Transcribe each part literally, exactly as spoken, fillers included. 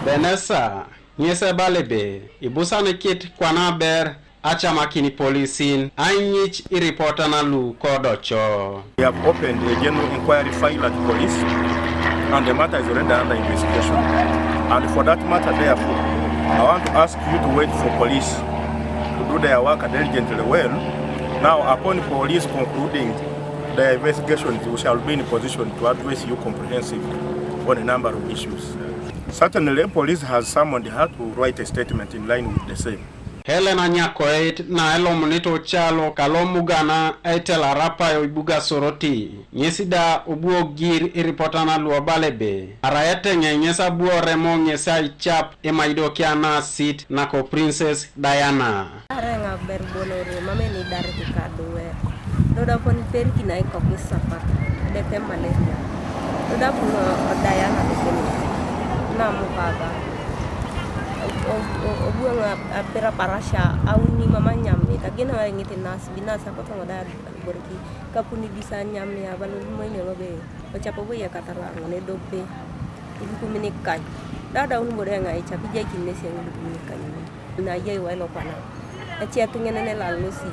Benesa ŋes ebala ebe ibusanikit kwana ber acamakin polisin aiŋic iripotana lu kodoco. We have opened a general inquiry file at police, and the matter is already under investigation. And for that matter, therefore, I want to ask you to wait for police to do their work diligently well. Now, upon police concluding their investigations, we shall be in position to address you comprehensively on a number of issues. Certainly, police has summoned her to write a statement in line with the same. Helen Anyakoit na elomunit ocalo kalo muga na aitelar apayo ibuga Soroti, ŋesi da obu ogir iripotana lu obala ebe arai eteŋe ŋes abu oremo ŋes aicap emaidokia na asit nako Princess Diana. Areŋ aber bolore mam enidarit kaduwe. Dodapon perikina ikoku isapat, edeke malaria. Dodapon odayana dekeni, namukaga. Obuoŋ apira parasia auni mama nyamit, agina ŋaŋit nas binas apotoŋ da borki kapuni bisa nyamia balolimoinio lobe. Ocap bo yekatala ŋun edope ilukumin ikany. Dadaun bo de ŋa icap ijaikin nesi eŋ ilukumin ikany. Na ayai wai lokwana. Eciat ŋenen elalosi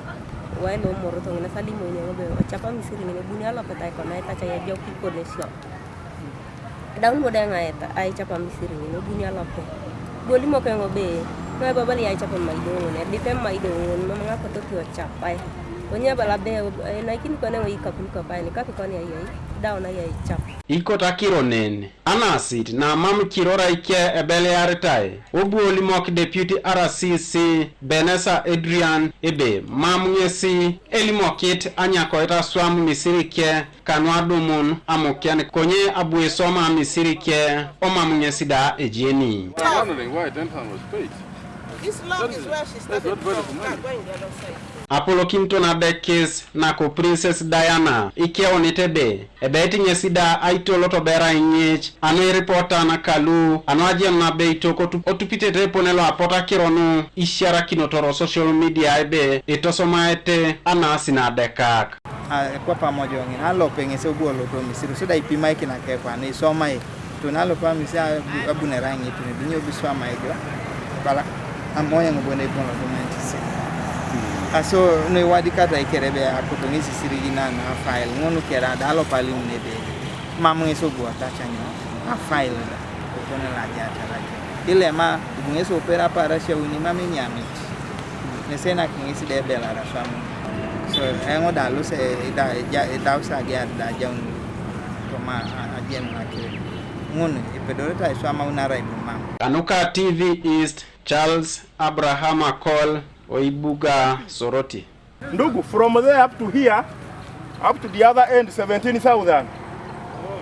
wai lomoroto ŋina salimoinio lobe ocap amisiri ŋina ebuni alopet aikona etaca ejok ikonesio. Daun bo de ŋa aicap amisiri ŋina ebuni alopet. Bolimok eŋ be ŋa ibabali aicap emaido ŋun edip emaido ŋun mam ŋakotoki ocapai. Konye bala be enaikini kone ŋo ikapuni kopain kapi kone ayai. Daun ayai icap. Ikot akiro nen anasit na mam kiror aike ebelearitai obu olimok Deputy R C C Benesa Adrian ebe mam ŋesi elimokit anyakoit aswam misirike kanu adumun amuken konye abu esoma misirike omam ŋesi da ejeni. I'm wondering why ten thousand was paid. This long is where she started from. Going the other side. Apolokinito nadekis nako Princess Diana ikeunit ebe ebeit ŋesi da aitolot obera iŋic anu iripota nakalu anu ajen nabeit otupitete epone loapot akiro nu isiarakinotor social media ebe itosomaete anasi nadekak. Ekwap amojoŋ ŋin alope ŋes obu oloto Misiri sida ipimaikin akekwan isomai. Tun alope Misiri abunere aiŋitun ebinyo biswamai jo bala amoyaŋ bon eipon lotuŋa entisi. Aso noiwadikata ikere be akoto ŋes isirigina na file ŋun kere ada alope alimun ebe mam ŋes obu otacanyo a file da. Okone laja ataraja ilema ibu ŋes opera aparasia uni mam inyamit. Nese nak ŋes da ebelar aswam. So eŋo da lose idause agiar da ajaun toma ajen nake ŋun ipedorete aiswamaun arai lumam. Kanuka T V East, Charles Abraham Akol, oibuga Soroti. Ndugu, from there up to here, up to the other end, seventeen thousand.